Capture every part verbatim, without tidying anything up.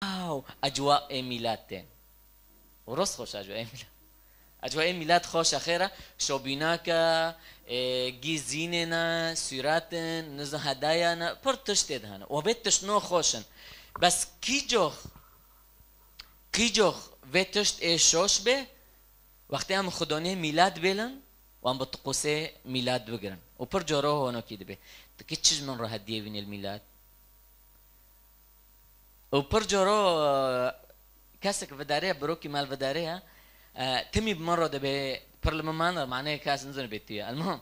Aw, ecwa ê mîlad tên. Û rost xweş ecwa ê mîlad. Ecwa ê mîlad xweş e, xêr e, şobînak e, e, gî zînê ne, sûret in, nizam hedaya ne, pir tiştê de hene. Û vê tiştno xweş in. Bes kî cox, kî cox vê tişt ê şoş be, wextê em xwedonê mîlad bêlin û em bi tiqûsê mîlad bigirin. Û pir cara honokî dibe. Dikî çi ji min re hediyê wînê li mîlad? Û pir cara, e, kesek vidarê ye, birokî me li vidarê ye, e, timî bi min re dibe, pir li min mane, manê kes nizane bê tu ye. Elmuhim,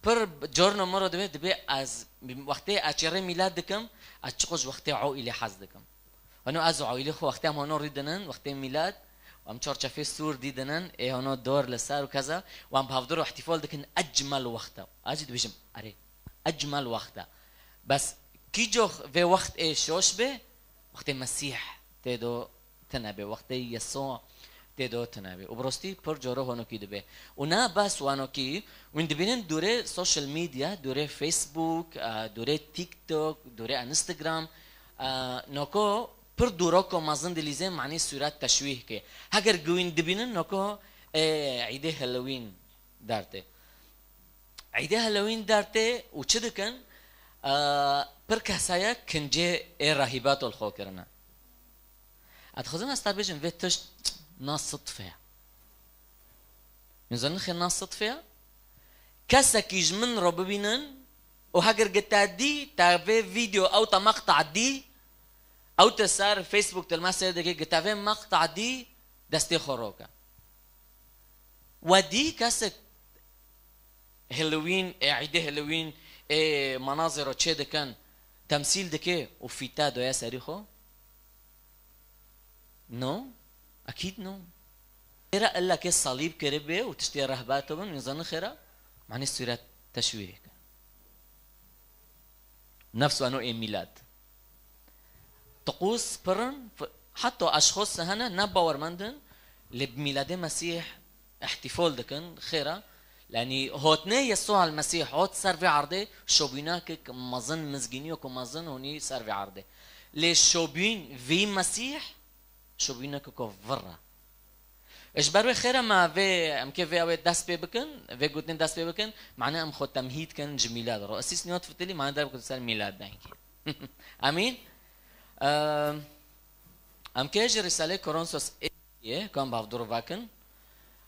pir carna min re dibe, dibe ez wextê ez çêrê mîlad dikim, ez çiqo ji wextê oîlê hez dikim. Hano ez û oîlê xwe wextê em hano rîdinin, wextê mîlad, em çarçefê sûr dîdinin, ê hano dor li ser û keza, û em bi hevdûr û ihtifal dikin, ecmel wext e. Ez jî dibêjim, erê, ecmel wext e. Bes kî cox vê wext ê şoş be, wextê Mesîh tê do tune be, wextê Yesû tê do tune be. Û bi rastî pir cara honokî dibe. Û ne bes wanokî, wîn dibînin dûrê social media, dûrê Facebook, e, dûrê TikTok, dûrê Instagram, e, noko pir dûroko mezin dilîzê manî sûret teşwîh ke. Heger gi wîn dibînin noko, e, îdê Halloween dertê. Îdê Halloween dertê û çi dikin? E, pir kesaya kincê ê rahîbato li xwe kirine. Ez dixwazim ez te bêjim, vê tişt na sitfe ye. Min zanî xê na sitfe ye. Kesekî ji min re bibînin û heger gi te dî, te vê vîdeo ew te meqta dî, ew te ser Facebook te li me sêr dike, gi te vê meqta dî, destê xwe roke. We dî kesek Halloween, ê îdê Halloween, ê manazero çê dikin, temsîl dike û fîte doye serî xwe? No. Ekîd no. Xêra illa ke salîb kiribe û tiştê rehbeto bin, wî zanin xêra, manî sûret teşwîh ke. Nefs wano ê mîlad. Tiqûs pir in, f-, heta eşxos hene ne bawermend in, lê bi mîladê Mesîh îhtîfal dikin, xêra. Yanî hotnê Yesûa Mesîh hot ser vê erdê, şobînakek mezin, mizgîniyek mezin hûnî ser vê erdê. Lê şobîn vî Mesîh, şobîneke ku vir e. Ji ber wê xêra me vê, em kê vê ew ê dest pê bikin, vê gotinê dest pê bikin, mane em xwe temhîd kin ji mîlad re. Esîs niyot fitilî mane der bikin ser mîlad dengê. Amîn. Em, em kê ji Rîsalê Koronsos ê duyê, ku em bi hevdû re vekin.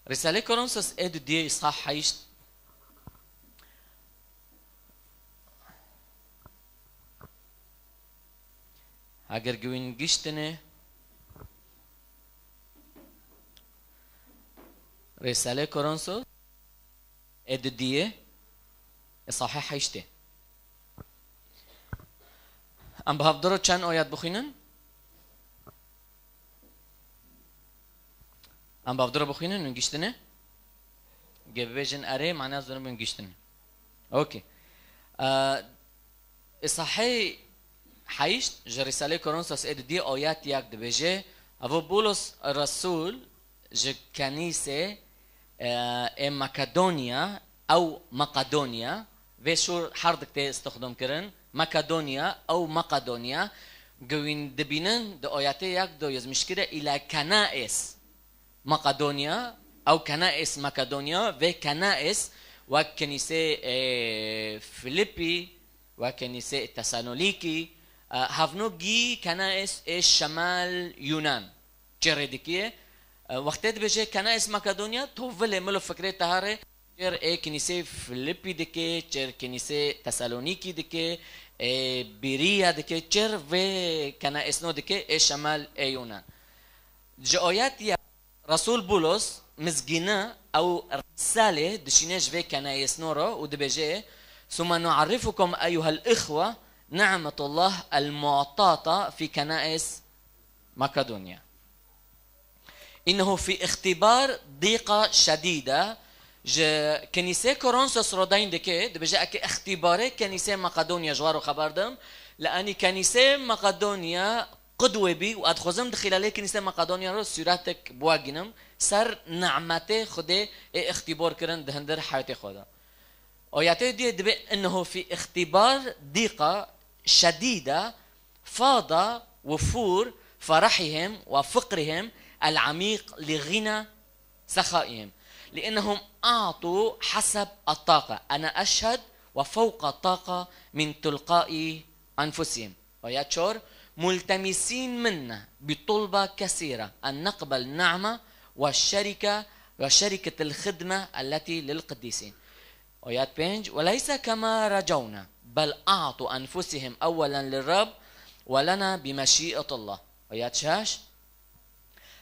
Rîsalê Koronsos ê duyê îsha heşt. Heger gi wîn giştine, Rîsalê Koronsos ê dudiyê, îsahê heştê. Em bi hevdû re çend ayet bixwînin? Em bi hevdû re bixwînin û giştine? Ge bibêjin erê, mane ez dibim giştine. Okey. Îsahê heşt ji Rîsalê Koronsos ê dudiyê ayet yek dibêje, evo Bûlos Resûl ji kenîsê, e, ê Makedonya ew Makedonya, vê şûr herdik tê istixdam kirin, Makedonya ew Makedonya, gi wîn dibînin di ayetê yek de yazmiş kire, îla kenais. Makedonya, ew kenais Makedonya, vê kenais wek kenîsê, e, Filipî, wek kenîsê Tesalonîkî, e, hevno gî kenais ê şemal Yunan. Çêrê dikiye, e, wextê dibêje kenais Makedonya, to vilê mil û fikrê te here, çêr ê kenîsê Filipî dike, çêr kenîsê Tesalonîkî dike, ê Bîriya dike, çêr vê kenaisno dike, ê şemal ê Yunan. Ji ayet ya Resûl Bûlos mizgîne ew risalê dişîne ji vê kenaisno re û dibêje, "Suma nu'arrifukum eyyuhel ihwe ni'metullah el mu'tata fi kenais Makedonya." Înnehu fî îxtîbar dîqa şedîde, ji kenîsê Koronsos re deyn dike, dibêje, eke îxtîbarê kenîsê Makedonya ji we re xeber dim, li enî kenîsê Makedonya qidwê bî û ez dixwazim di xîlalê kenîsê Makedonya re sûretek bi we gînim, ser nimetê Xwedê ê îxtîbar kirin di hundir heyatê xwe de. Ayetê duyê dibê, "Înnehu fî îxtîbar dîqa şedîde, fada وفور فرحهم وفقرهم العميق لغنى سخائهم، لأنهم أعطوا حسب الطاقة. أنا أشهد وفوق الطاقة من تلقاء أنفسهم. آية چهار: ملتمسين منا بطلبة كثيرة أن نقبل نعمة والشركة وشركة الخدمة التي للقديسين. آية پنج: وليس كما رجونا، بل أعطوا أنفسهم أولا للرب ولنا بمشيئة الله. آية شش: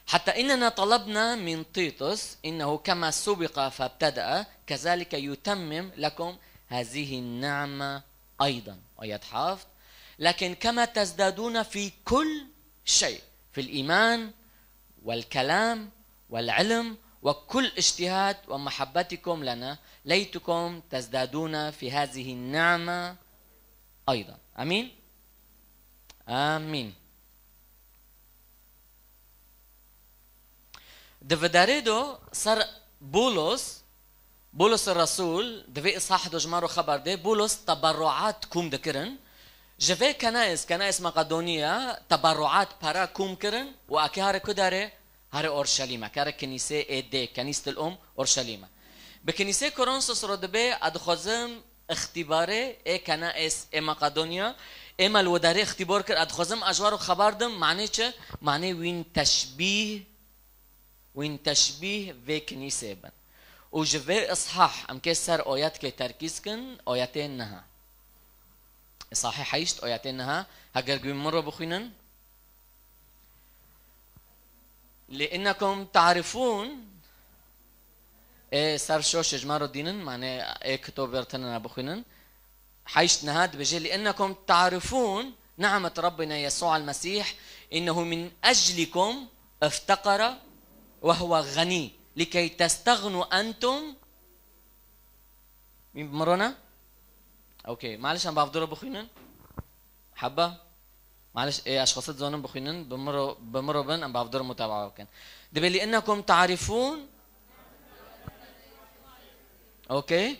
حتى إننا طلبنا من تيتوس إنه كما سبق فابتدأ كذلك يتمم لكم هذه النعمة أيضا. آية حافظ: لكن كما تزدادون في كل شيء، في الإيمان والكلام والعلم وكل اجتهاد ومحبتكم لنا، ليتكم تزدادون في هذه النعمة أيضا. آمين. آمين. Di vidarê do ser Bolos, Bolos Resûl, di vê îsahê do ji me re xeber dê, Bolos teberruat kom dikirin. Ji vê kenais, kenais Makedoniya, teberruat, pere kom kirin û eke here ku derê, here Orşelîm, eke here kinîsê ê dê, Kenîsetul Um Orşelîm. Bi kinîsê Koronsos re dibê, ez dixwazim îxtîbarê ê kenais ê Makedoniya, ê me li wê derê îxtîbar kir, ez dixwazim ez ji we re xeber dim, manê çi? Manê wîn teşbîh, wîn teşbîh vê kinîsê bin. Û ji vê îshah em kê ser oyetkê terkîz kin, oyetê niha. Îshahê heşt, oyetê niha, heger wî min re bixwînin. لأنكم تعرفون، ê ser şoşê ji me re dînin, manê ê kitobê re tenê bixwînin. Heşt niha dibêje: لأنكم تعرفون نعمة ربنا يسوع المسيح إنه من أجلكم افتقر وهو غني لكي تستغنوا أنتم. Min bi min re ne? Okey. Maliş em bi hevdû re bixwînin. Heba. Maliş, ê, ez xwestim zonim bixwînin, bi min re, bi min re bin, em bi hevdû re mutebaa bikin. Dibê: لأنكم تعرفون. Okey.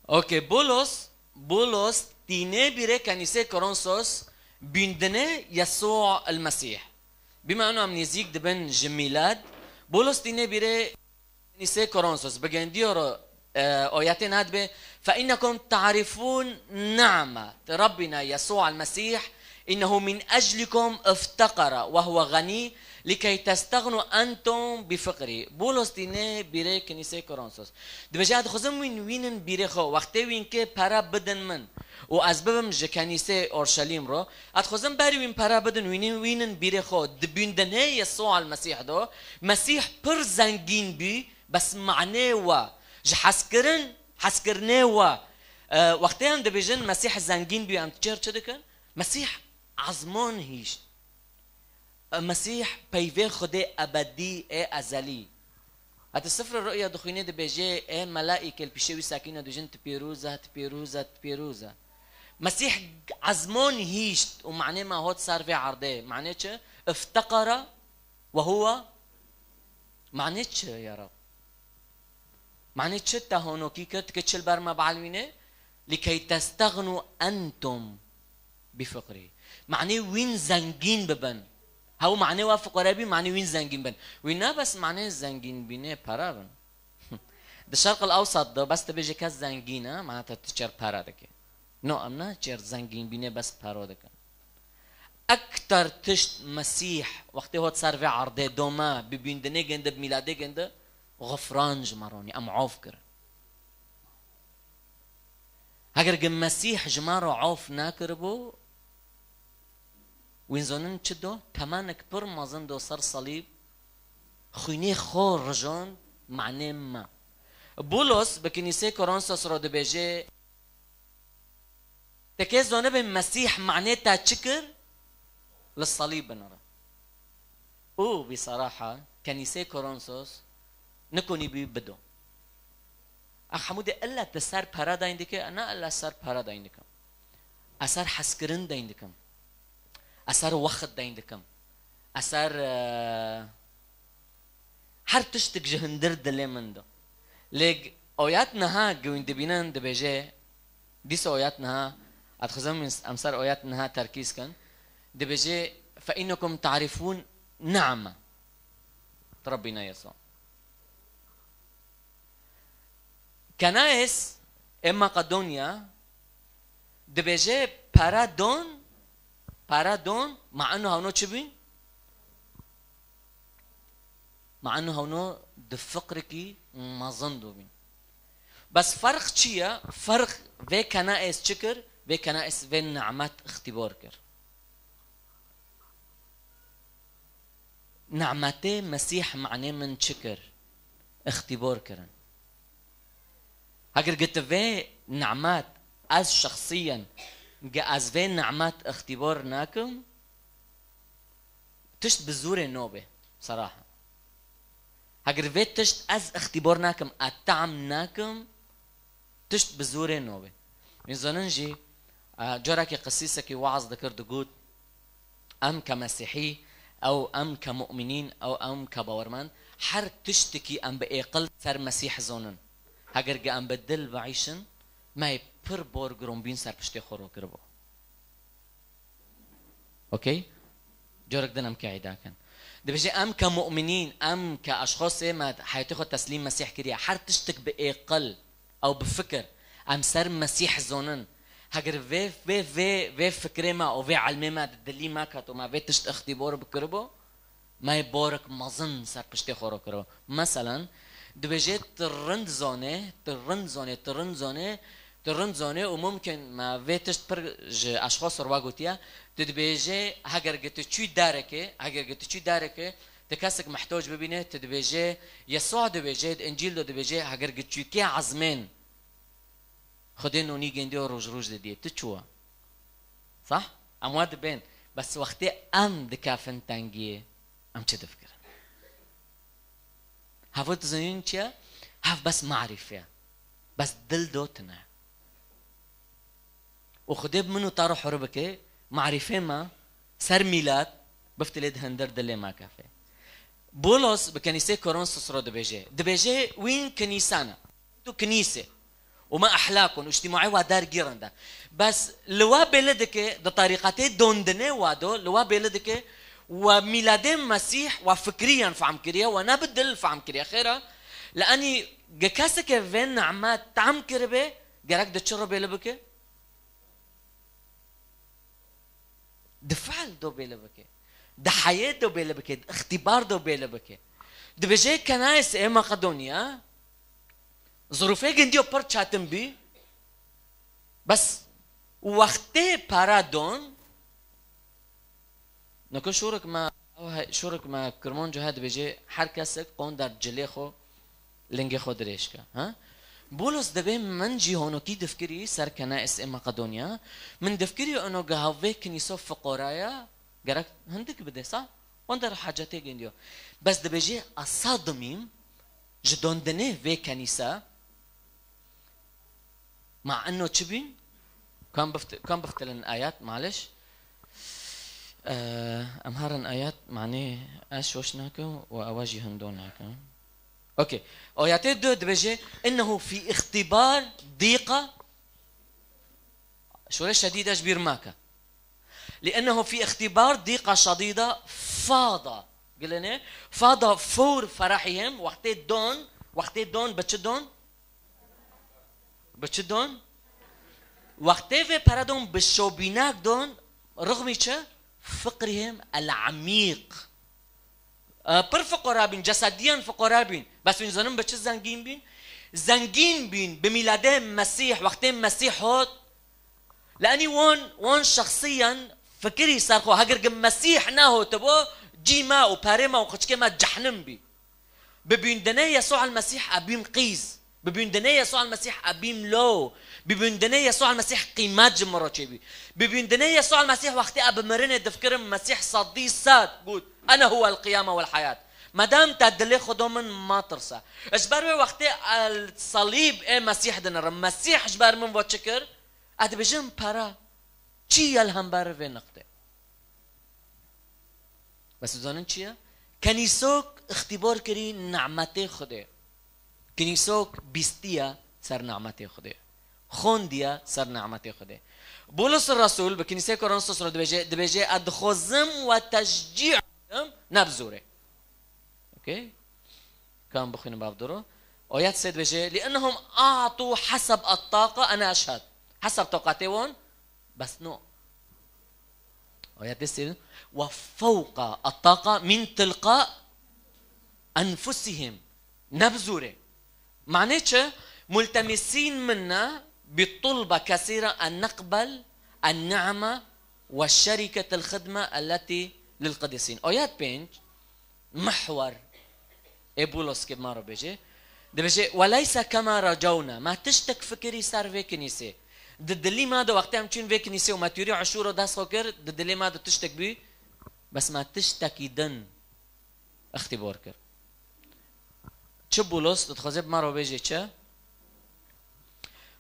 Okey, Bolos, Bolos tîne bîrê kenîsê Koronsos bîndine Yesû el Mesîh. Bima eno em nêzîk dibin ji mîlad. Bolos tîne bîrê kenîsê Koronsos, bi gendiyo re, e, oyetê niha dibê: فإنكم تعرفون نعمة ربنا يسوع المسيح إنه من أجلكم افتقر وهو غني لكي تستغنوا أنتم بفقره. Bolos tîne bîrê kenîsê Koronsos. Dibêje: ez dixwazim wîn wînin bîrê xwe. Wextê wîn kê pere bidin min û ez bibim ji kenîsê Orşelîm re, ez dixwazim berî wîn pere bidin, wînin, wînin bîrê xwe. Di bîndinê Yesû el Mesîh do, Mesîh pir zengîn bî, bes manê we, ji hezkirin, hezkirinê we. E, wextê em dibêjin Mesîh zengîn bî, em çêr çi dikin? Mesîh ezman hîşt. Mesîh peyvê Xwedê ebedî ê ezelî. Heta Sifrê Ru'ya dixwînê dibêje, ê melaîkê li pîşê wî sekîne dibêjin: Tu pîroz e, tu pîroz e, tu pîroz e. Mesîh ezman hîşt û manê me hot ser vê erdê. Manê çi? افتقر وهو. Manê çi ya Rab? Manê çi te honokî kir, tu kê çi li ber me bielwînê? لكي تستغنوا أنتم بفقره. Manê wîn zengîn bibin. Hew manê we fiqare bî, manê wîn zengîn bin. Wî ne bes manê zengîn bînê pere bin. Di Şerq el Ewsat de bes tu bêjî kes zengîn e, mana te tu çêr pere dike. No, em ne çêr zengîn bînê bes pere dikin. Ekter tişt Mesîh wextê hot ser vê erdê dome, bi bîndinê gên de, bi mîladê gên de, xufran ji me re anî, em af kirin. Heger gi Mesîh ji me re af nekiribû, wîn zonin çi do? Temenek pir mezin do ser salîb, xwînê xwe rijand, manê me. Bolos bi kinîsê Koronsos re dibêje, Te kê zonibê Mesîh manê te çi kir? Li salîb binire. Û bi seraha, kenîsê Koronsos nikonî bî bido. Ex hemû dê illa te ser pere dayn dike, na illa ser pere dayn dikim. Ez ser hezkirin dayn dikim. Ez ser wext dayn dikim. Ez ser, e, Her tiştik ji hundir dilê min de. Lê oyat niha gi wîn dibînin dibêje, Dîsa oyat niha, ez dixwazim em ser oyat niha terkîz kin. Dibêje, "Fe innekum ta'rifûn ni'me." Rabbîna Yesû. Kenayes ê Makedonya dibêje, "Pere don, pere don, ma eno hewno çi bîn?" Ma eno hewno di fiqrekî mezin de bîn. Bes ferq çi ye? Ferq vê Kenayes çi kir? Vê Kenayes vê ni'met îxtîbar kir. Ni'metê Mesîh manê min çi kir? Îxtîbar kirin. Heger gi tu vê ni'met, ez şexsiyen, gi ez vê ni'met îxtîbar nakim, tişt bi zûrê nobê, seraha. Heger vê tişt ez îxtîbar nakim, ez tehm nakim, tişt bi zûrê nobê. Min zanin jî, e, carekî qisîsekî waaz dikir, digot, em ke Mesîhî, ew em ke mu'minîn, ew em ke bawermend, her tiştekî em bi êqil ser Mesîh zonin. Heger gi em bi dil biîşin, me yê pir bor gironbîn ser piştê xwe ro kiribo. Okey? Carek din em qeyde kin. Dibêje, em ke mu'minîn, em ke eşxosê me heyatê xwe teslîm Mesîh kiriye, her tiştek bi êqil ew bi fikir, em ser Mesîh zonin. Heger vê, vê, vê, vê fikrê me û vê ilmê me di dilî me ket û me vê tişt îxtîbar bikiribo, me yê borek mezin ser piştê xwe ro kiribo. Meselen, dibêje, tu rind zonê, tu rind zonê, tu rind zonê, tu rind zonê û mumkin me vê tişt pir ji eşxos re gotiye, tu dibêje, heger gi tu çû derekê, heger gi tu çû derekê, tu kesek mihtoc bibîne, tu dibêje, Yesûa dibêje, di Încîl de dibêje, heger gi çûkê ezmên Xwedê nonî gendiyo roj roj de diye. Tu çûwa? Sah? Em wa dibên. Bes wextê em dikefin tengiyê, em çi difikirin? Hevû dizanîn çi ye? Hev bes marîfe ye. Bes dil do tune. Û Xwedê bi min û te re hûr bike, marîfê me ser mîlad biftilê di hundir dilê me kefê. Bolos bi kenîsê Korintus re dibêje. Dibêje, wîn kenîsa ne. Tu kenîse. Û me ehlakun û îctîmaê wa dergîrin de. Bes li wa bêli dike, di tarîqetê dondinê wa do, li wa bêli dike, wa mîladê Mesîh, wa fikriyan fehm kiriye, wa ne bi dil fehm kiriye. Xêra, li enî gi keseke vê ni'met tam kiribe, gerek di çi re bêli bike? Di fiil do bêli bike. Di heyê do bêli bike. Di îxtîbar do bêli bike. Dibêje kenayes ê Makedonya, zirûfê gindiyo pir çetin bî. Bes wextê pere don, niko şûrik me, ew he-, şûrik me Kirmanco he dibêje, her kesek qonder cilê xwe lingê xwe dirêj ke. Ha? Bolos dibê min jî honokî difkirî ser kenayes ê Makedonya. Min difkirî eno gi hev vê kinîso fiqora ye, gerek hindik bide sa, qonder hacetê gindiyo. Bes dibêje, ez sadimîm ji dondinê vê kenîse, ma eno çi bîn? Kan bift-, kan biftilin ayet, maliş? Ee, em herin ayet, manê ez şoş nakim û ewa jî hindo nakim. Okey. Ayetê du dibêje, "Innehu fî îxtîbar dîqa." Şûre şedîde ji bîr make. "Li ennehu fî îxtîbar dîqa şedîda fada." Gilene, fada fûr ferahî hem, wextê don, wextê don, bi çi don? Bi çi don? Wextê vê pere don bi şobînak don, rixmî çi? Fiqrî hem el-emîq. E, pir fiqora bîn, cesediyan fiqora bîn. Bes hûn zanin bi çi zengîn bîn? Zengîn bîn bi mîladê Mesîh, wextê Mesîh hot. Li enî wan, wan şexsiyan fikirî ser xwe, heger gi Mesîh nehotibo, cî me û perê me û xiçkê me cehnim bî. Bi bîndinê Yesû el-Mesîh ebîm qîz. Bi bîndinê Yesû el-Mesîh ebîm lo. Bi bîndinê Yesû el-Mesîh qîmet ji min re çêbî. Bi bîndinê Yesû el-Mesîh wextê ez bi mirinê difikirim, Mesîh sedî sed got, "Ene huwel qiyame wel heyat." Madem te dilê Xudo min matirse. Ji ber wê wextê el salîb ê Mesîh dinirim. Mesîh ji ber min ve çi kir? Ez dibêjim pere. Çi ye li hember vê niqtê? Bes dizanin çi ye? Kenîsok îxtîbar kirî nimetê Xwedê. Kenîsok bîstiye ser nimetê Xwedê. xondiye ser nimetê Xwedê. Bulus Resûl bi Kinîseyê Korintos re dibêje, dibêje, "Ez dixwazim we teşcî bikim, ne bi zorê." Okey? Kan bixwînin bav doro. Ayet sê dibêje, "Li ennehum a'tu haseb at-taqa, ene eşhed." Haseb taqatê wan, bes no. Ayet sê, "Ve fewqa at-taqa min tilqa enfusihim." Ne bi zorê. Manê çi? "Multemisîn minna bi tulbe kesîre en neqbel en ni'me ve şerîketel xidme elleti lil qidîsîn." Ayet pênc, mihwer ê Bûloskê ma re bêje, dibêje, "Ve leyse kema recewna." Me tiştek fikirî ser vê kinîsê. Di dilî me de wextê em çûn vê kinîsê û me tûrî eşûro dest xwe kir, di dilê me de tiştek bû, bes me tiştekî din îxtîbar kir. Çi Bûlos dixwaze bi me re bêje çi?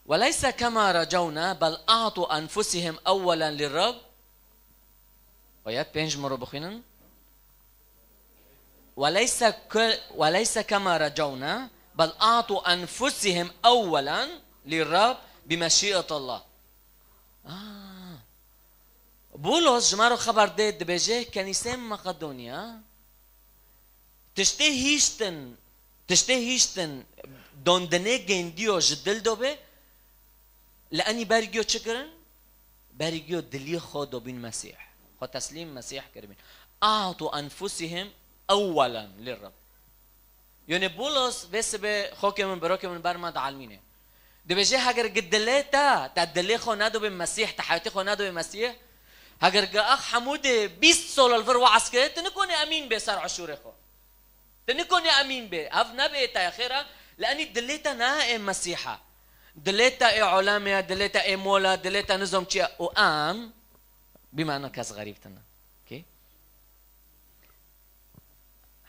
"Ve leyse kema recewna bel a'tu enfusihim ewwelen lirrab." Ayet pênc mi ro bixwînin. "Ve leyse ke-, ve leyse kema recewna bel a'tu enfusihim ewwelen lirrab bi meşîetillah." Ah. Bûlos ji me re xeber dê, dibêje, Kenîseyên Makedonya tiştê hîştin, tiştê hîştin dondinê gêndiyo ji dil dobe, li enî bergiyo çi kirin? Bergiyo dilî xwe dobîn Mesîh. Xwe teslîm Mesîh kiribîn. "A'tu enfusihim ewwelen lirrab." Yonê Bûlos vê sibê xokê min, birokê min ber me dielmîne. Dibêje, heger gi dilê te, te dilê xwe nedobê Mesîh, te heyatê xwe nedobê Mesîh, heger gi ax hemû dê bîst sal li vir weaz kir, tu nikonê emîn bê ser eşûrê xwe. Tu nikonê emîn bê. Ev nebê te ye xêra, li enî dilê te ne ê Mesîh e. Dilê te ê olemê ye, dilê te ê mol e, dilê te nizom çi ye. Û em, bimane kes xerîb tine. Okey?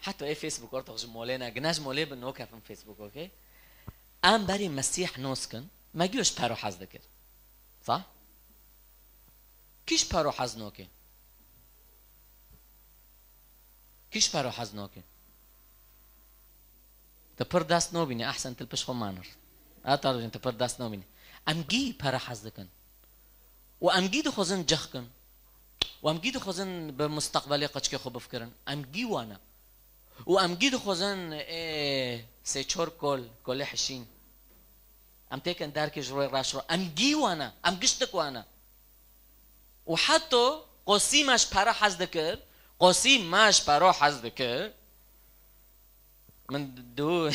Heta ê Facebook ortox ji molê ne, gina ji molê bi nokefin Facebook, okey? Em berî Mesîh nos kin, me giyo ji pero hez dikir. Sah? Kî ji pero hez noke? Kî ji pero hez noke? Ti pir dest nobînî, ehsen, til piş xwe manir. A tarojin ti pir dest nobînî. Em gî pere hez dikin. Û em gî dixwazin cix kin. Û em gî dixwazin bi mustaqbelê qeçkê xwe bifikirin. Em gî wane. Û em gî dixwazin, ê, sê çor kol, kolê hişîn. Em têkin derkê ji royê reş ro. Em gî wane. Em giştik wane. Û heto qosî me ji pere hez dikir. Qosî me ji pero hez dikir. Min du,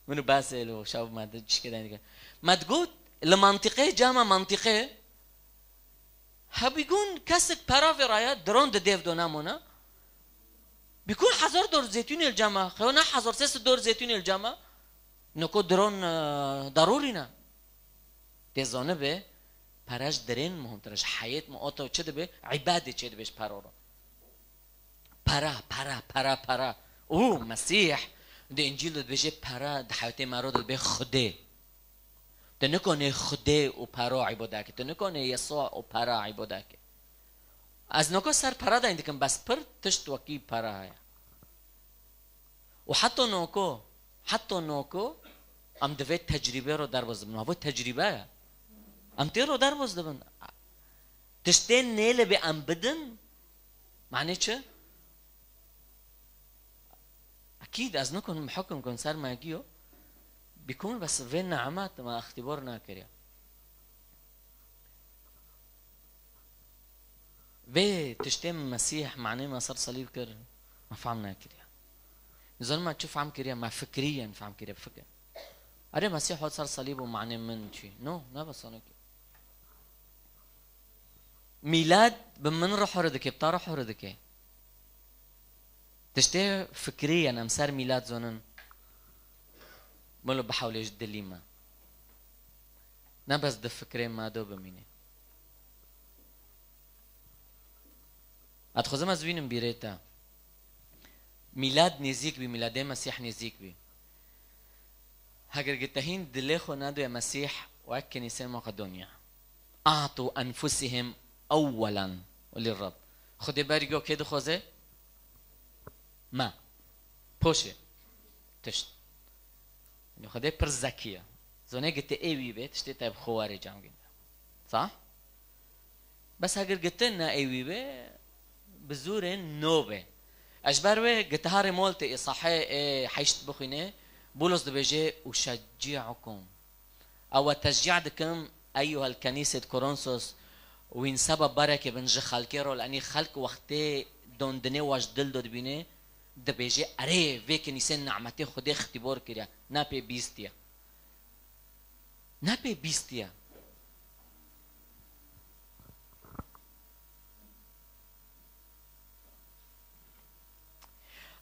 min û basê lo şev me di çişkê dayîn dikir. Me digot, li mantîqê, cama mantîqê, hebîgûn kesik pera vê raya, dron di dêv do namona. Bîkûn hezar dor zeytûnê li cama, xeyo ne hezar sê sed dor zeytûnê li cama. Noko dron, e, darûrî ne. Tê zanibe, pere ji dirên muhimtir e, ji heyet mi oto çi dibe, îbadê çê dibe ji pero re. Pere, pere, pere, pere. Û Mesîh di Încîl de dibêje pere di heyatê me re de dibe Xwedê. Tu nikonê Xwedê û pero îbade ke. Tu nikonê Yesûa û pere îbade ke. Ez noko ser pere dayîn dikim, bes pir tişt wekî pere heye. Û heta noko, heta noko em divê tecrîbê re derbas dibin. Ev tecrîbe ye. Em tê re derbas dibin. Tiştên nêlibê em bidin, manê çi? Ekîd ez nikum hukm kin ser me giyo. Bîkûn bes vê nimet me îxtîbar nakiriye. Vê tiştê Mesîh manê me ser salîb kir, me fehm nekiriye. Nizanim me çi fehm kiriye, me fikriyen fehm kiriye, fikir. Erê Mesîh hat ser salîb û manê min çi? No, ne besanekî. Mîlad bi min re hore dike, bi te re hore dike. Tiştê fikrî yên em ser mîlad zonin, milo bihewlê ji dilî me. Ne bes di fikrê me de bimîne. Ez dixwazim ez bînim bîrê te. Mîlad nêzîk bî, mîladê Mesîh nêzîk bî. Heger gi te hîn dilê xwe nedê Mesîh wek Kenîseyê Makedonya. A'tu enfusihim ewwelen lirreb. Xwedê berî go kê dixwaze? Me. Poşê. Tişt. Yanî Xwedê pir zekî ye. Zonê gite ê wî be, tiştê te bi xwe were cem ginde. Sah? Bes heger gite ne ê wî be, bi zûrê no be. Ez ji ber wê gite harê mol te ê sahê ê heşt bixwîne, Bûlos dibêje, "Uşecci'ukum." Ew we teşcî dikim, eyyuhel kenîse di Koronsos, wîn seba berekê bin ji xelkê re, lenî xelk wextê dondinê we ji dil do dibîne, dibêje, "Erê, vê kenîsê nimetê Xwedê xitîbor kiriye." Ne pê bîstiye. Ne pê bîstiye.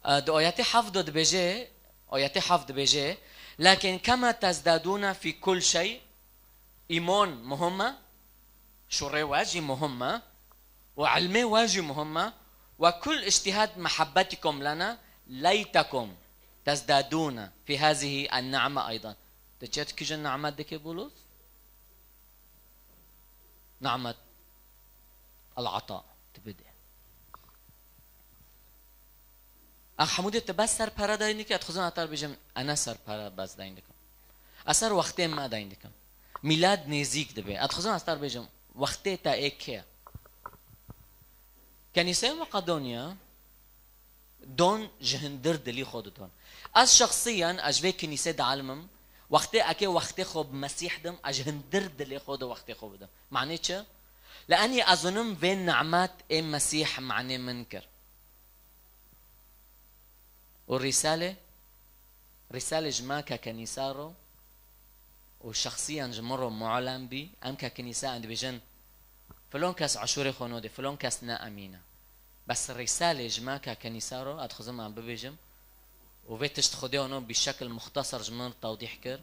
E, di ayetê heft de dibêje, ayetê heft dibêje, "Lakin kema tezdadûne fî kul şey", îmon muhim e, şûrê we jî muhim e, û ilmê we jî muhim e, "ve kul ictihad mehabbetikum lena, leytekum tezdadûne fî hazihi en-ni'me eydan." Tu çi tu kîjan ni'met dikê Bûlos? Ni'met el-ata, tu bidê. Ex hemûdê tu bes ser pere dayin dikî, ez dixwazim ez te bêjim, ez ne ser pere bes dayin dikim. Ez ser wextê me dayin dikim. Mîlad nêzîk dibe. Ez dixwazim ez te bêjim, wextê te ê kê ye? Kenîseyê Makedonya don ji hundir dilî xwe didon. Ez şexsiyan, ez ji vê kenîsê dielmim, wextê eke wextê xwe bi Mesîh dim, ez ji hundir dilê xwe de wextê xwe bidim. Manê çi? Li enî ez zonim vê nimet ê Mesîh manê min kir. Û rîsalê, rîsalê ji me ke kenîsa ro û şexsiyan ji min ro mu'len bî, em ke kenîsa em dibêjin, "Filon kes eşûrê xwe nodê, filon kes ne emîn e." Bes rîsalê ji me ke kenîsa ro, ez dixwazim em bibêjim û vê tişt Xwedê ono bi şekil muxtesar ji min tewdîh kir.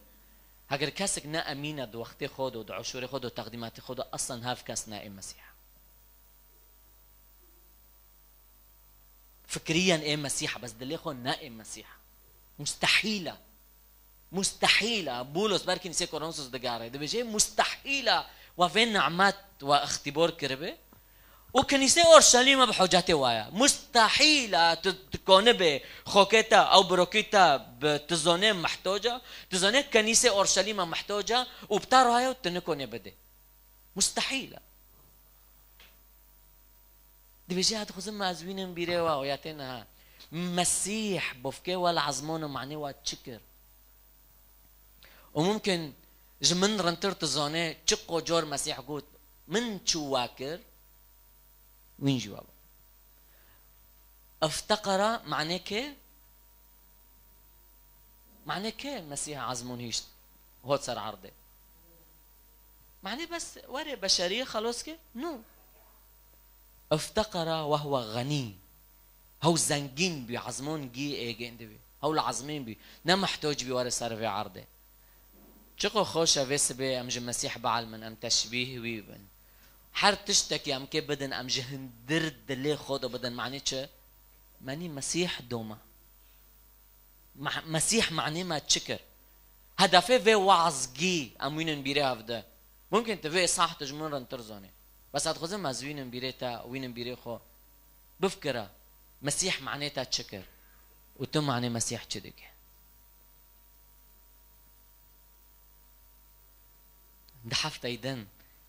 Heger kesek ne emîn e di wextê xwe de û di eşûrê xwe de û teqdîmatê xwe de, eslen hev kes ne ê Mesîh e. Fikriyen ê Mesîh, bes dilê xwe ne ê Mesîh. Mustehîl e. Mustehîl e. Bûlos ber Kînisê Koronsos digere. Dibêje, mustehîl e we vê nimet we ixtîbor kiribe. Û Kînisê Orşelîme bi hocetê we ye. Mustehîl e tu, tu konibê xokê te, ew birokî te bi tu zonê mehtoc e. Tu zonê Kînisê Orşelîme mehtoc e û bi te raye û tu nikonê bidê. Mustehîl e. Dibêje, ez dixwazim ez wînim bîrê we, oyatê niha. Mesîh bofkê we li ezmon û manê we çi kir? Û mumkin ji min rintir tu zanê çi qocor Mesîh got, min çi we kir, wîn jî we bû. Ifteqera manê kê? Manê kê Mesîh ezmon hişt, hot ser erdê? Manê bes were beşeriyê xelos ke? No. Ifteqera ve huve ğenî. Hew zengîn bî, ezmon gî êgên dibî. Hew li ezmên bî. Ne mehtoc bî were ser vê erdê. Çiqo xweş e vê sibê em ji Mesîh bielmin, em teşbîh wî bin. Her tiştekî em kê bidin, em ji hundir dilê xwe de bidin. Manê çi? Menî Mesîh doma. Meh-, Mesîh manê me çi kir? Hedefê vê wazgî em wînin bîrê hevde. Mumkin tu vê sah tu ji min rintir zanî. Bes ez dixwazim ez wînim bîrê te, wînim bîrê xwe. Bifikire, Mesîh manê te çi kir? Û tu manê Mesîh çi dike? Di hefteyê din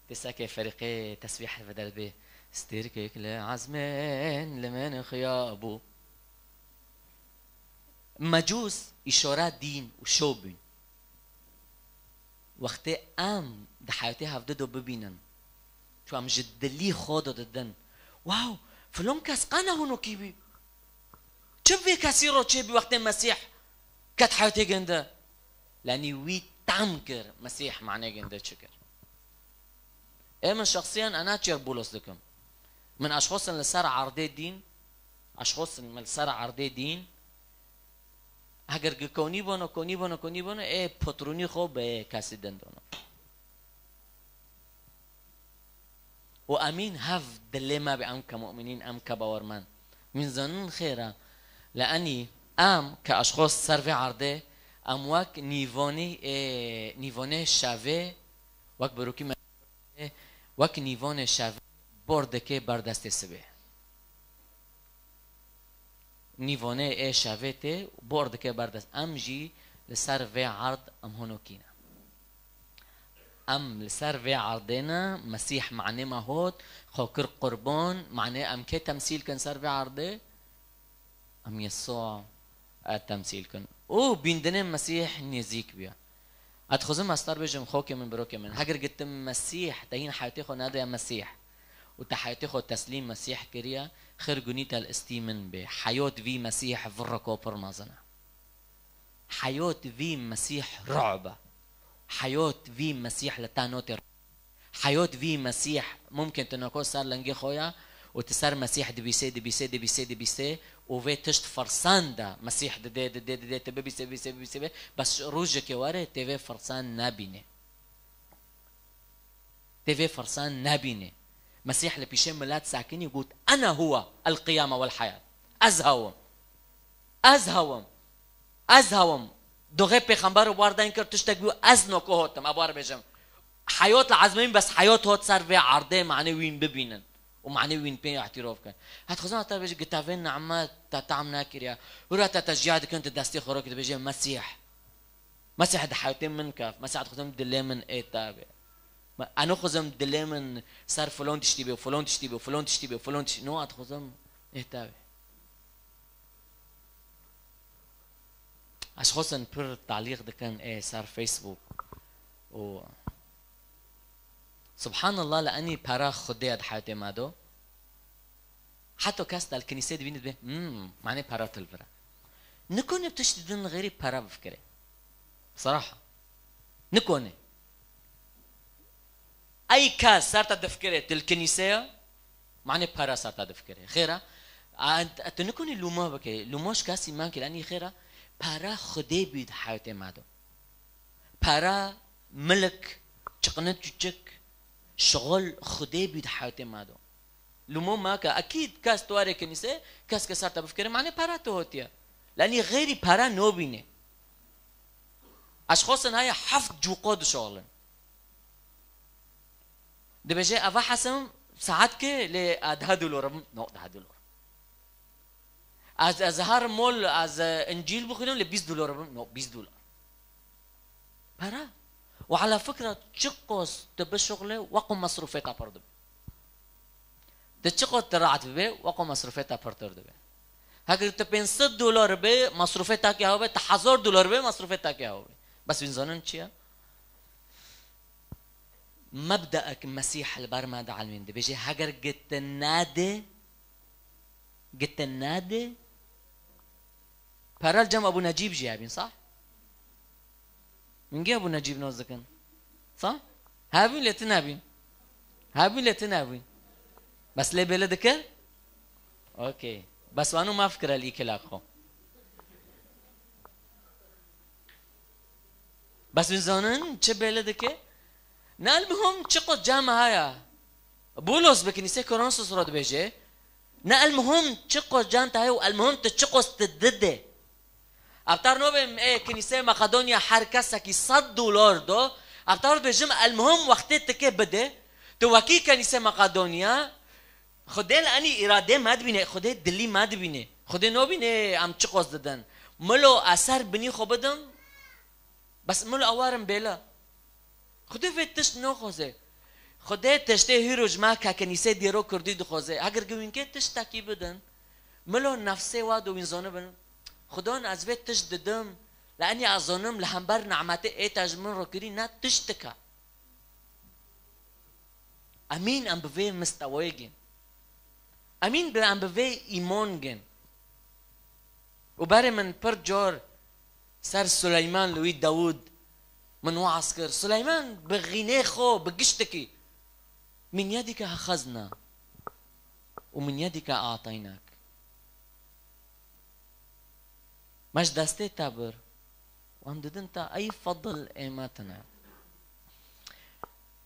tê seke ferîqê tesbîh veder bê, stêrkek li ezmên li min xuya bû. Mecûs îşora dîn û şo bûn. Wextê em di heyatê hevdî de bibînin, çu em ji dilî xwe de didin, "Wow, filon kes qe ne hunokî bî. Çi vê kesî ro çêbî wextê Mesîh ket heyatê ginde?" Lenî wî tam kir, Mesîh manê ginde çi kir. Ê min şexsiyan ez ne çêr Bûlos dikim. Min eşxosin li ser erdê dîn, eşxosin min li ser erdê dîn, heger gi konî bono, konî bono, konî bono, ê potrûnî xwe bi kesî din dono. Û emîn hev dilê me be, em ke mu'minîn, em ke bawermend. Min zanin xêr e. Li enî em ke eşxos ser vê erdê, em wek nîvonî, ê, nîvonê şevê, wek birokî me, wek nîvonê şevê bor dike ber destê sibê. Nîvonê ê şevê tê bor dike ber dest. Em jî li ser vê erd em honokî ne. Em li ser vê erdê ne, Mesîh manê me hot, xwe kir qurban, manê em kê temsîl kin ser vê erdê? Em Yesûa, e, temsîl kin. Û bîndinê Mesîh nêzîk bûye. Ez dixwazim ez te bêjim, xokê min, birokê min. Heger gitim Mesîh, te hîn heyatê xwe nedaye Mesîh û te heyatê xwe teslîm Mesîh kiriye, xêr gunî te li istî min bê. Heyot vî Mesîh virreko pir mezin e. Heyot vî Mesîh ru'b e. Heyot vî Mesîh li te notê. Heyot vî Mesîh, mumkin tu noko ser lingê xwe ya û tu ser Mesîh dibîsê, dibîsê, dibîsê, dibîsê û vê tişt firsan de Mesîh didê, didê, didê, tu bibîsê, bibîsê, bibîsê, bibîsê, bes rojekê were tê vê firsan nebînê. Tê vê firsan nebînê. Mesîh li pîşê milet sekinî got, "Ene huwe el-qiyame wel-heyat." Ez hew im. Ez hew im. Ez hew im. Doxê pêxember û warden kir tiştek bû, ez noko hotim, ez war bêjim. Heyot li ezmê min, bes heyot hot ser vê erdê, manê wîn bibînin. Û manê wîn pê îtîrof kin. Ez dixwazim te bêjim, gita vê nimet te tam nekiriye. Hûra te te jiya dikin, tu destê xwe rokî, tu bêjê, Mesîh. Mesîh di heyatê min kef. Mesîh dixwazim dilê min ê te be. Me, ez nixwazim dilê min ser filon tiştî be, filon tiştî be, filon tiştî be, filon tiştî. No, ez dixwazim ê te be. Ez xwestin pir talîq dikin ê ser Facebook. Û subhanallah, li enî pera Xwedê di heyatê me do. Heta kes te li kinîsê dibîne dibê, "Hmm, manê pera til vir e." Nikone tiştî din xêrî pera bifikirê. Seraha. Nikone. Ey kes ser te difikirê, tu li kinîsê ye, manê pera ser te difikirê. Xêr e? A, tu nikonî lûma bikê. Lûma ji kesî mekê, lenî xêr e? Pera Xwedê bî di heyatê me de. Pera, milik, çiqine çûçik, şixul Xwedê bî di heyatê me de. Lûmo meke. Ekîd kes tu warê kinîsê, kes ke ser te bifikirê, manê pera tu hotiye. Lenî xêrî pera nobînê. Ez xwestin heye heft cûqo dişoxlin. Dibêje, "Eva hesim saet ke lê a deh dolar im." No, deh dolar. Ez, ez her mol, ez, e, încîl bixwînim, lê bîst dolar bim. No, bîst dolar. Pera. Û ala fikra, çiqos tu bişuxlê, weko mesrûfê te pir dibe. Tu çiqos tu rahat bibe, weko mesrûfê te pirtir dibe. Heger tu pênc sed dolar be, mesrûfê te kê hew be, tu hezar dolar be, mesrûfê te kê hew be. Bes wîn zanin çi ye? Mebdeek Mesîh li ber me dielmîn, dibêje, heger gitin nade, gitin nade, pera li cem Ebû Necîb jî hebîn, sah? Min gê Ebû Necîb nas dikin. Sah? Hebîn lê tu nebîn. Hebîn lê tu nebîn. Bes lê bêle dikir? Okey. Bes wano ma fikire li îkilak xwe. Bes wîn zanin çi bêle dike? Ne elmuhim çiqo cam haya. Bûlos bi kinîsê Korinthos re dibêje, ne elmuhim çiqo cam te heye û elmuhim tu çiqos tu dide. Eftar nobê ê kinîsê Makedonya her kesekî sed dolar do. Eftar dibêjim elmuhim wextê tike bide. Tu wekî kinîsê Makedonya, Xwedê li enî îradê me dibîne, Xwedê dilî me dibîne. Xwedê nobîne em çiqos didin. Milo ez ser binî xwe bidim, bes milo ewarim bêla. Xwedê vê tişt noxwaze. Xwedê tiştê hîro ji me ke kenîsê dêro kurdî dixwaze. Heger gi wînkê tiştekî bidin, milo nefsê wa do wîn zonibin. Xwedon ez vê tişt didim, li enî ez zonim li hember nimetê ê te ji min re kirî ne tiştike. Emîn em bi vê mistewayê gên. Emîn bi em bi vê îmon gên. Û berê min pir car ser Suleyman li wî Dawûd min waz kir. Suleyman bi xînê xwe, bi giştekî, min yedîke hexezna û min yedîke ateynak. Me ji destê te bir. Wan didin te ey fedil ê me tine.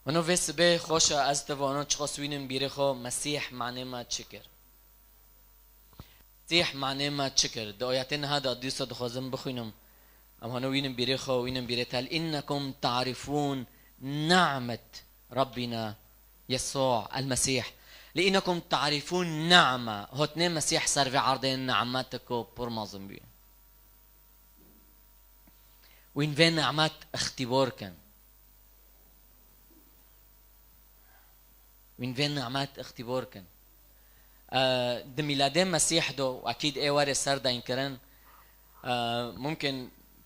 Hino vê sibê xweş e, ez te vano çiqas wînim bîrê xwe, Mesîh manê me çi kir? Mesîh manê me çi kir? Di ayetê niha de dîsa dixwazim bixwînim. Em hano wînim bîrê xwe, wînim bîrê te. Li innekum ta'rifûn ni'met Rabbina Yesû el-Mesîh. Li innekum ta'rifûn ni'me. Hotnê Mesîh ser vê erdê ni'meteko pir mezin bûye. Wîn vê ni'met ixtîbar kin. Wîn vê nimet îxtîbor kin. E, di mîladê Mesîh do, ekîd ê werê ser daynkirin, e, mumkin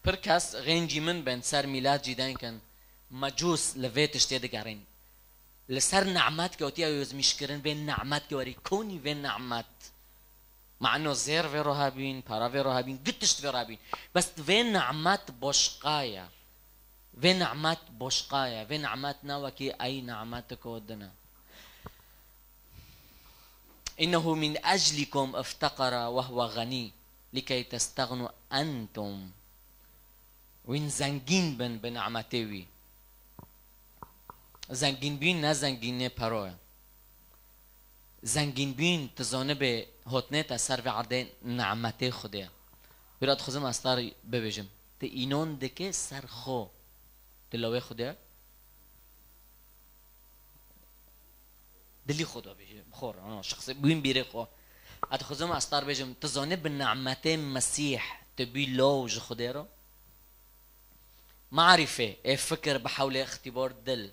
pir kes xêncî min bin ser mîlad jî dayn kin, mecûs li vê tiştê digerîn. Li ser nimet kewtiye ozmîşkirin, vê nimet ke werî konî vê nimet. Mano zêr vê roha bîn, para vê roha bîn, gitişt vê roha bîn. Bes vê nimet boşqa ye. Vê nimet boşqa ye. Vê nimet ne wekî ey nimet ko dine. "İnnehu min eclikum iftekara ve huve ğani, likey testagnu entum." Wîn zengîn bin bi nimetê wî. Zengînbîn ne zengînê pero ye. Zengînbîn, tu zanibê, hotnê te ser vê erdê nimetê Xwedê ye. Wira dixwazim ez te re bibêjim. Tu înan dike ser xwe. Tu lawê Xwedê ye? Dilî xwe de bêje, bi xwe re, ana, şexsê, bûyîn bîrê xwe. Ez dixwazim ez te re bêjim, tu zanî bi nimetê Mesîh tu bî law ji Xwedê re? Marîfê, ê fikir bi hewlê îxtîbar dil.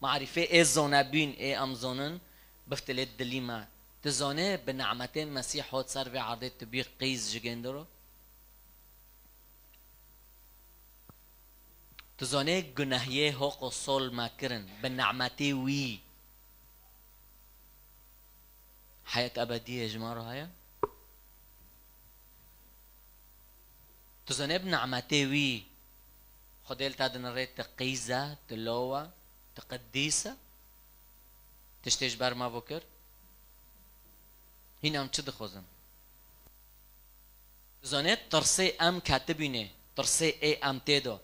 Marîfê ê zonebîn, ê em zonin, biftilê dilî me. Tu zanî bi nimetê Mesîh hot ser vê erdê tu bî qîz ji gêndiro? Tu zanê gunehiyê hoq û sol me kirin, bi nimetê wî heyet ebediyê ji me re heye? Tu zanê bi nimetê wî Xwedê li te dinirê, tu qîz e, tu law e, tu qedîs e? Tiştê ji ber me bû kir? Hîn em çi dixwazin? Zanê tirsê em ketibînê, tirsê ê em tê de.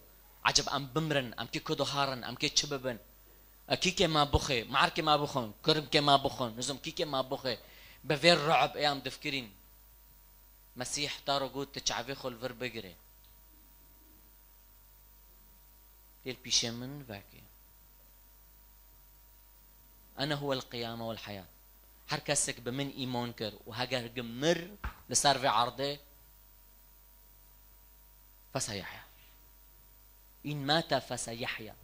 Eceb em bimrin, em kê ku diharin, em kê çi bibin? E, kî kê me bixê, markê me bixwin, kurmkê me bixwin, nizim kî kê me bixê. Bi vê ru'b ê em difikirîn. Mesîh te re got, tu çavê xwe li vir bigirê. Tê li pîşê min vekê. Ene huwel qiyame wel heyat. Her kesek bi min îman kir û heger gi mir li ser vê erdê, feseyehya. În mate feseyehya.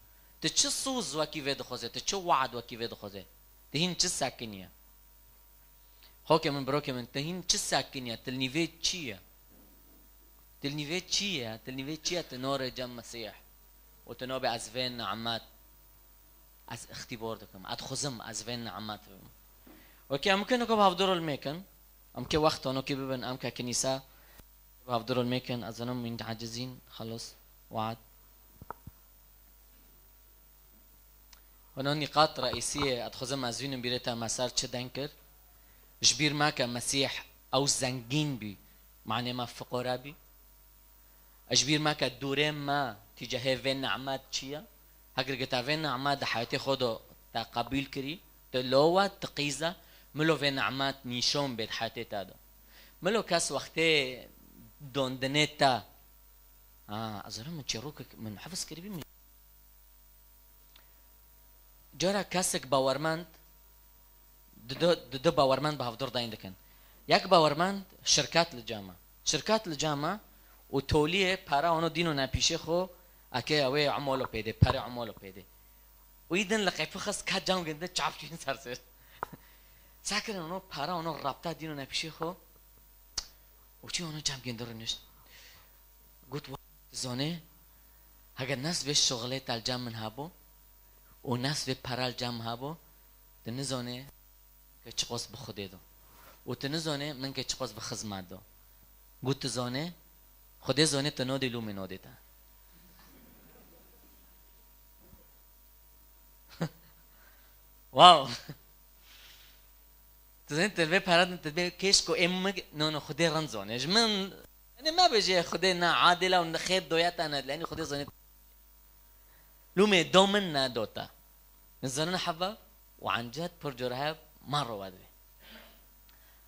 Tu çi soz wekî vê dixwazê, tu çi we'd wekî vê dixwazê? Tu hîn çi sekiniye? Xokê min, birokê min, tu hîn çi sekiniye? Tu li nîvê çi ye? Tu li nîvê çi ye? Tu li nîvê çi ye? Tu norê cem Mesîh. Û tu nabê ez vê nimet, ez îxtîbar dikim. Ez dixwazim ez vê nimet bibim. Okey, em kê niko bi hevdûr li mêkin. Em kê wext onokê bibin, em ke kinîsa bi hevdûr li mêkin. Ez zanim wîn diecizîn, xelos, we'd. Hona nîqat reîsiyê, ez dixwazim ez vînim bîrê te me ser çi deng kir. Ji bîr me ke Mesîh ew zengîn bî, manê me fiqore bî. Ji bîr me ke dûrê me tîcehê vê nimet çi ye? Heger ke te vê nimet di heyatê xwe de te qebûl kirî, tu law e, tu qîz e, milo vê nimet nîşan bê di heyatê te de. Milo kes wextê dondinê te, ha, ez zanim min çîrokek min hifz kiribî min. Cara kesek bawermend, di du, di du bawermend bi hevdûr deyn dikin. Yek bawermend şirket li cem e. Şirket li cem e û toliyê pere ono dîno ne pîşê xwe, eke ew ê umolo pêdê, pere umolo pêdê. Û îdin li qeypixist ka cam ginde çap çûn ser ser. Sakirin ono pere ono rapta dîno ne pîşê xwe. Û çi ono cam ginde rûnişt. Got, "Wa, tu zanê, heger nas vê şixulê te li cem min hebû û nas vê pere li cem min hebû, tu nizanê ke çiqas bi Xwedê do. Û tu nizanê min ke çiqas bi xizmet do." Got, "Tu zanê, Xwedê zanê tu nodê lûmê nodê te." Wow! Tu zanî, tu vê pere din, tu vê kêş ku êm min, no, no, Xwedê rind zone. Ji min, yani me bêje Xwedê ne adil e û ne xêr doya te ne, yani Xwedê zone. Lûmê do min ne do te. Nizanin heva û encet pir cor hev ma rova divê.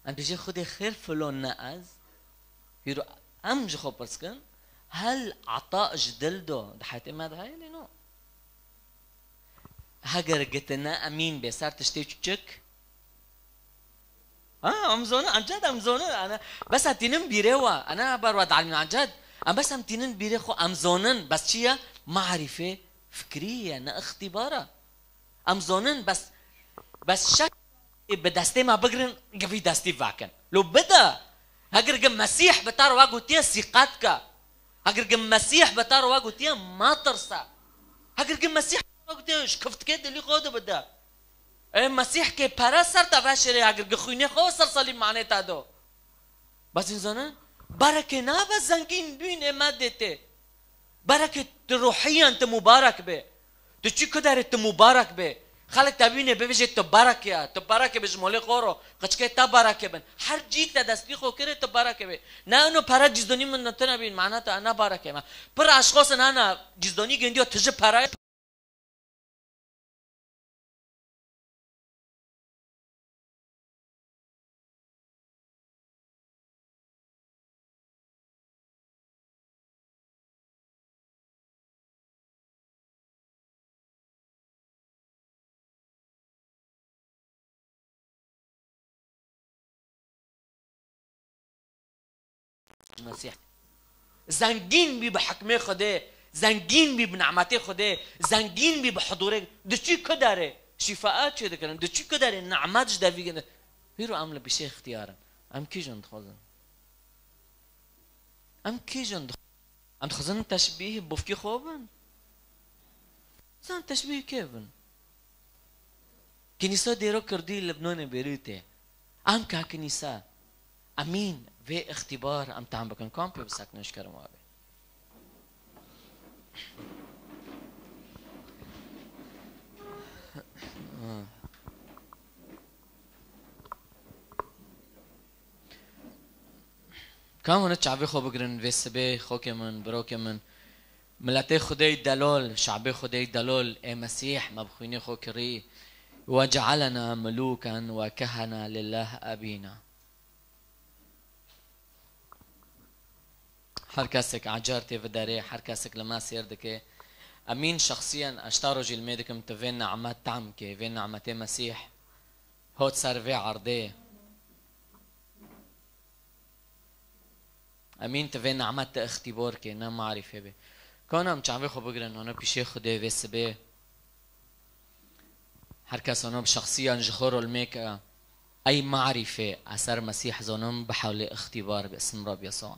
Em bêje Xwedê xêr filo ne ez, hîro em ji xwe pirs kin, hel ata ji dil do, di heyatê me de heye lê no. Heger gitine emîn bê ser tiştê çiçik. Ha, em zonin, em cad em zonin. Ana, bes em tînin bîrê wa. Ana ber wa dalim em cad. Em bes em tînin bîrê xwe em zonin. Bes çi ye? Marîfe fikrî ye, ne îxtîbar e. Em zonin, bes Bes şek ê bi destê me bigirin, givî destî vekin. Lo bide. Hegir gi Mesîh bi te re we gotiye sîqet ke. Hegir gi Mesîh bi te re we gotiye matirse. Hegir gi Mesîh bi te re we gotiye şikiftikê dilî xwe de bide. Ê Mesîh kê pere ser te veşêrê, hegir gi xwînê xwe ser salî manê te do. Bes înzanin, berekê nabe zengîn bîn ê me dê tê. Berekê tu ruhiyen tu mubarek bê. Tu çi kuderê tu mubarek bê. Xelk te bînê bibêjê tu berek ya. Tu berekê bi ji molê xwe ro. Qiçkê te berekê bin. Her cî te destî xwe kirê tu berekê bê. Ne eno pere cîzdonî min tune bîn, mana te ne berekê me. Pir eşxosin hene cîzdonî gendiyo tu ji pere Mesîh. Zengîn bî bi hikmê Xwedê, zengîn bî bi nimetê Xwedê, zengîn bî bi hudûrê. Diçî ku derê şîfaa çê dikirin, diçî ku derê nimet ji devî gine. Hîro em li bişê ixtiyar in. Em kîjan dixwazin? Em kîjan dixwazin? Em dixwazin teşbîh bofkî xwe bin? Dixwazin teşbîh kê bin? Kînîsa dêro kirdî Libnanê Bêrûtê. Em ka kînîsa. Emîn, vê îxtîbar em tam bikin. Kam pê biseknin ji kerem wabê. Ka hûn çavê xwe bigirin vê sibê, xokê min, birokê min. Miletê Xwedê delol, şabê Xwedê delol, ê Mesîh me bi xwînê xwe kirî. Ve cealena muluken ve kehena lillah ebîna. Her kesek ecar tê viderê, her kesek li me sêr dike. Emîn şexsiyen ez ta rojî li mê dikim tu vê nimet tam kê, vê nimetê Mesîh hot ser vê erdê. Emîn tu vê nimet te îxtîbor kê, ne marîfê bê. Kana em çavê xwe bigirin, hona pîşê Xwedê vê sibê. Her kes hona bi şexsiyan ji xwe rol mêke. Ey marîfê, eser Mesîh zonim bi hewlê îxtîbar bi isim Rab Yesûa.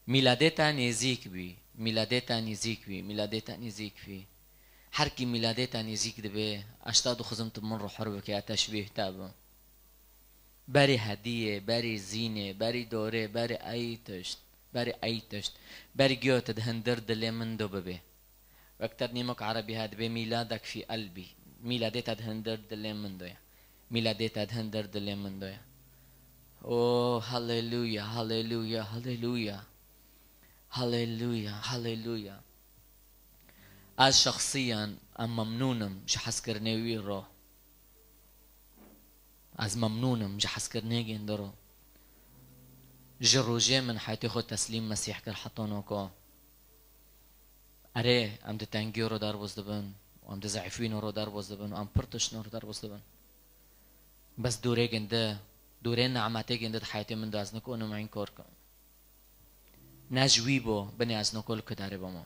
Mîladê te nêzîk bî, mîladê te nêzîk bî, mîladê te nêzîk bî. Her kî mîladê te nêzîk dibe, ez ta dixwazim tu min re hur bike, ya teşbîh te bim. Berî hediyê, berî zînê, berî dorê, berî ey tişt, berî ey tişt. Berî giyo te di hindir dilê min do bibe. Wek te di nîmok erebî he dibê mîladek fî elbî. Mîladê te di hindir dilê min do ye. Mîladê te di hindir dilê min do ye. O, haleluya, haleluya, haleluya. Haleluya, haleluya. Ez şexsiyan em memnûn im ji hezkirinê wî ro. Ez memnûn im ji hezkirinê gêndiro. Ji rojê min heyatê xwe teslîm Mesîh kir heta noko. Erê, em di tengiyê ro derbas dibin, û em di zeîfînê ro derbas dibin, û em pir tiştên ro derbas dibin. Bes dorê ginde, dorê nimetê ginde di heyatê min de ez nikonim înkor kim. Ne ji wî bo, binê ez noko li ku derê bama.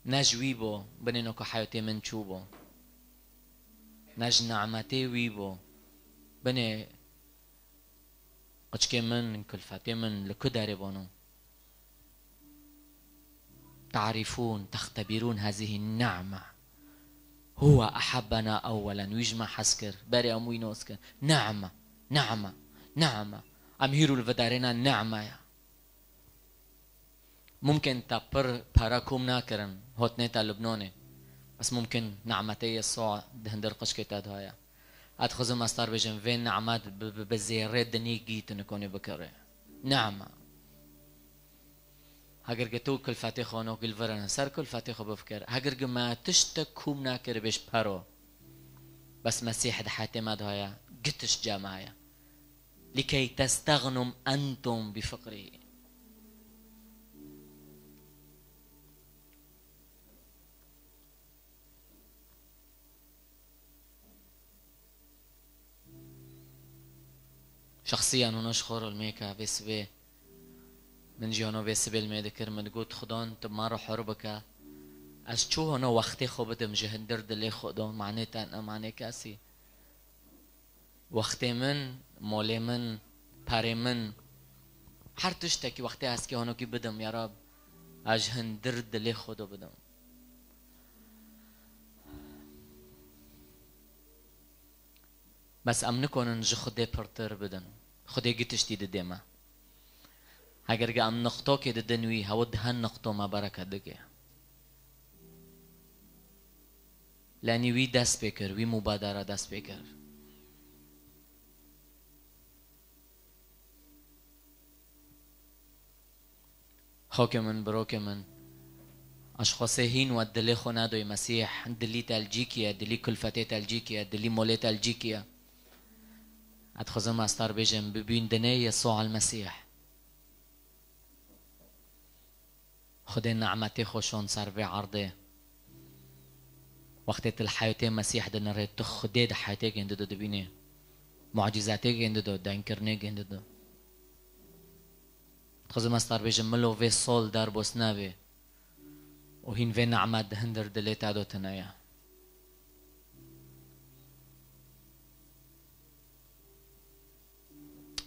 Ne ji wî bo, binê noko heyatê min çû bo. Ne ji nimetê wî bo, binê qiçkê min, kulfetê min li ku derê bano. تعرفون، تختبرون هذه النعمة. هو أحبنا أولا. Wî ji me hez kir. Berê em wî nas kir. Ni'me. Ni'me. Ni'me. Em hîro li vidarêna ni'me ya. Mumkin te pir pere kom nakirin, hotnê te Lubnanê. Bes mumkin ni'metê Yesûa di hindir qiçkê te de heye. Ez dixwazim ez te re bêjim, vê ni'met bi, bi, bi zêrê dinî gî tu nikonî bikirê. Ni'me. Heger ke tu kulfetê xwe nokî li vir in, ser kulfetê xwe bifikir. Heger ke me tişt te kom nakir bêj pero. Bes Mesîh di heyatê me de heye, gi tişt cem heye. لكي تستغنوا أنتم بفقره. Şexsiyan hûn ji xwe re li mêke vê sibê. Min jî hona vê sibê li me dikir, min digot, Xudan tu me re hur bike. Ez çû hona wextê xwe bidim ji hindir dilê Xudan, manê te ne manê kesî. Wextê min, molê min, perê min, her tiştekî wextê heskê honokî bidim, ya Rab, ez ji hindir dilê xwe do bidim. Bes em nikonin ji Xwedê pirtir bidin. Xwedê gi tiştî didê me. Heger ge em niqtokê didin wî, hew dihen niqto me bereket dike. Lenî wî dest pê kir, wî mubadara dest pê kir. Xokê min, birokê min, ez xwesê hîn we dilê xwe nadoyê Mesîh, dilî te li cî kiye, dilî kulfetê te li cî kiye, dilî molê te li cî kiye. Ez dixwazim ez te re bêjim, bi bîndinê Yesû el Mesîh. Xwedê ni'metê xwe şon ser vê erdê. Wextê tu li heyetê Mesîh dinirê, tu Xwedê di heyetê gêndi do dibînê. Mucîzetê gêndi do, denkirinê gêndi do. Dixwazim ez te re bêjim, milo vê sol derbos nebe û hîn vê ni'met di hindir dilê te do tune ye.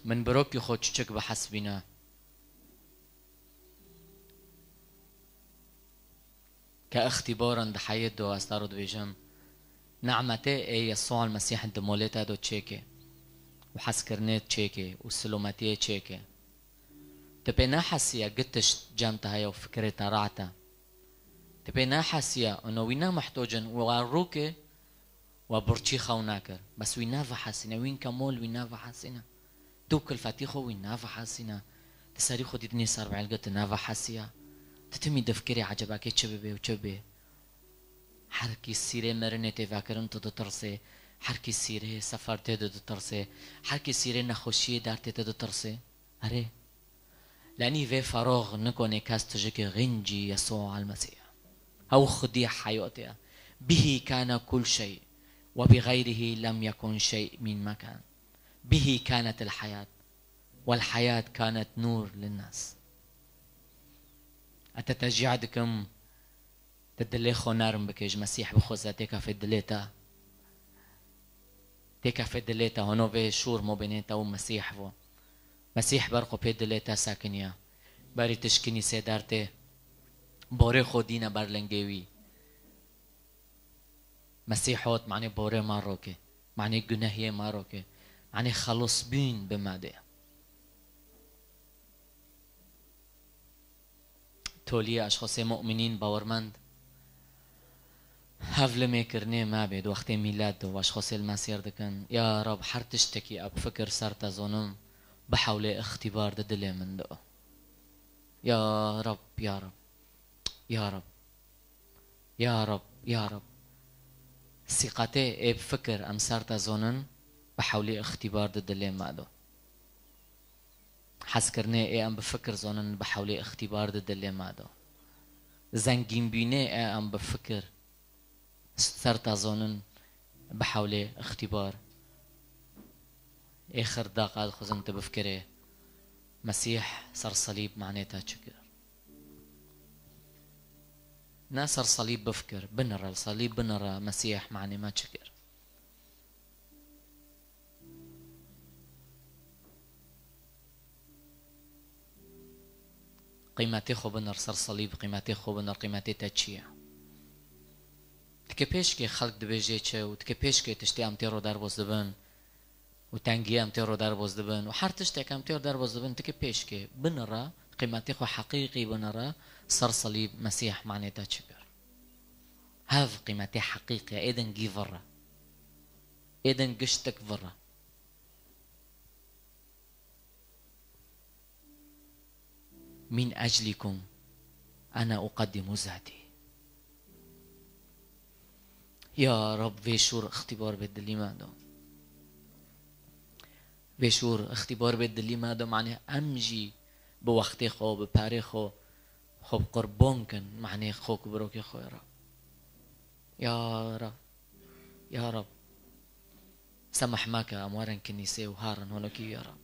Min birokî xwe çiçik bihesibîne. Ke îxtîbaran di heyet do, ez te re dibêjim, ni'metê ê Yesû el Mesîh di molê te do çêke û hezkirinê çêke û silometiyê çêke. Tu pê nehesiye gi tişt cem te heye û fikirê te rahat e. Tu pê nehesiye û no wî ne muhtoc in û we rûke we birçî xew nakir. Bes wî nevehesîne, wîn ke mol wî nevehesîne. Tu kulfetî xwe wî nevehesîne. Di serî xwe dîtinî ser belge tu nevehesiye. Tu timî difikirî ecebakê çi bibe û çi bibe. Herkî sîrê mirinê tê vekirin tu ditirsê. Herkî sîrê sefer tê de ditirsê. Herkî sîrê nexweşiyê dertê te ditirsê. Erê. Lenî vê ferox nikonê kes tijikê xincî Yesû el Mesîh. Ew xwedî heyatê ye. Bihî kane kul şey. Ve bi xeyrihî lem yekun şey min mekan. Bihî kanet el heyat. Wel heyat kanet nur linnas. Ez te teşcî dikim. Tu dilê xwe nerm bike, ji Mesîh bixwaze têkafê dilê te. Têkafê dilê te, hono vê şûr mobênê te û Mesîh vo. Mesîh ber xwe pê dilê te sekiniye. Berî tu şikînî sê dertê. Borê xwe dîne ber lingê wî. Mesîh hot, manê borê ma roke. Manê gunehiyê ma roke. Manê xelos bîn bi me de. Toliyê eşxosê mu'minîn bawermend. Hevlimê kirinê me bê, di wextê mîlet de eşxosê li me sêr dikin. Ya Rab, her tiştekî ev fikir ser te zonim, bi hewlê îxtîbar di dilê min de. Ya Rab, ya Rab, ya Rab, ya Rab, ya Rab. Sîqetê ê bi fikir em ser te zonin, bi hewlê îxtîbar di dilê me de. Hezkirinê ê em bi fikir zonin, bi hewlê îxtîbar di dilê me de. Zengînbînê ê em bi fikir ser te zonin, bi hewlê îxtîbar. Êxir daqa dixwazim tu bifikirê, Mesîh ser salîb manê te çi kir? Ne ser salîb bifikir, binire, li salîb binire, Mesîh manê me çi kir? Qîmetê xwe binir ser salîb, qîmetê xwe binir, qîmetê te çi ye? Tikê pêşkê xelk dibêjê çi û tikê pêşkê tiştê em tê ro derbas dibin û tengiyê em tê ro derbas dibin û her tiştek em tê ro derbas dibin, tikê pêşkê binire, qîmetê xwe heqîqî binire, ser salîb Mesîh manê te çi kir? Hev qîmetê heqîqî ye, êdin gî vir e. Êdin giştik vir e. Min eclikum ene uqeddimu zatî. Ya Rab, vê şûr îxtîbar bê dilî me do. Vê şûr îxtîbar bê dilî me do, manê em jî bi wextê xwe, bi perê xwe, xwe bi qurban kin, manê xok û birokê xwe ya Rab. Ya Rab, ya Rab. Semeh meke em werin kinîsê û herin honokî ya Rab.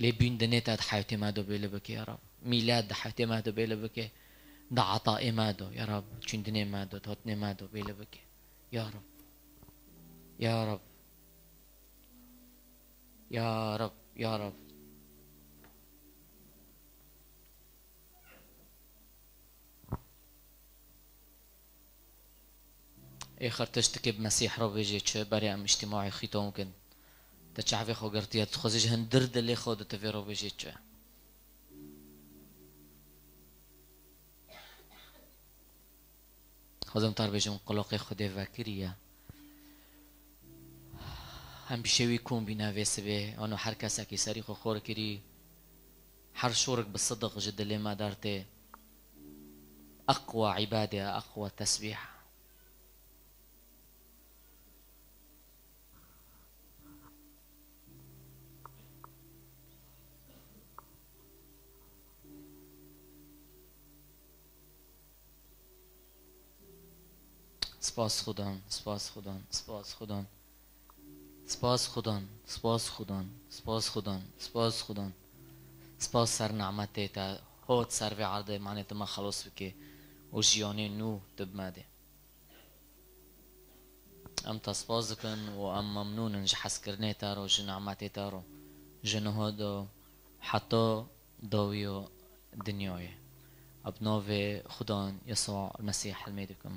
Lê bîndinê te di heyatê me do bêli bike ya Rab. Mîlet di heyatê me do bêli bike. Di etayê me do ya Rab. Çûndinê me do, di hatinê me do bêli bike. Ya Rab. Ya Rab. Ya Rab, ya Rab. Ê xer tiştekê bi Mesîh re bêjê çi, berê em îctîmaê xîton kin. Te çavê xwe girtiye, tu dixwazî ji hundir dilê xwe di tivê re bêjê çi. Xwezim tar bêjim, qulaqê Xwedê vekiriye. Em bi şêwî kom bîne vê sibê, ano her kesekî serî xwe xor kirî, her şorik bi sidiq ji dilê me dertê. Eqwa îbade, eqwa tesbîh. Spas Xudan, spas Xudan, spas Xudan. Spas Xudan, spas Xudan, spas Xudan, spas Xudan. Spas ser nimetê te, hot ser vê erdê, manê tu me xelos bikê û jiyanê nû tu bi me dê. Em te spas dikin û em memnûn in ji hezkirinê te ro, ji nimetê te ro, ji niho do heta dawiya dinyayê. Bi navê Xudan Yesûa Mesîh hilmê dikim.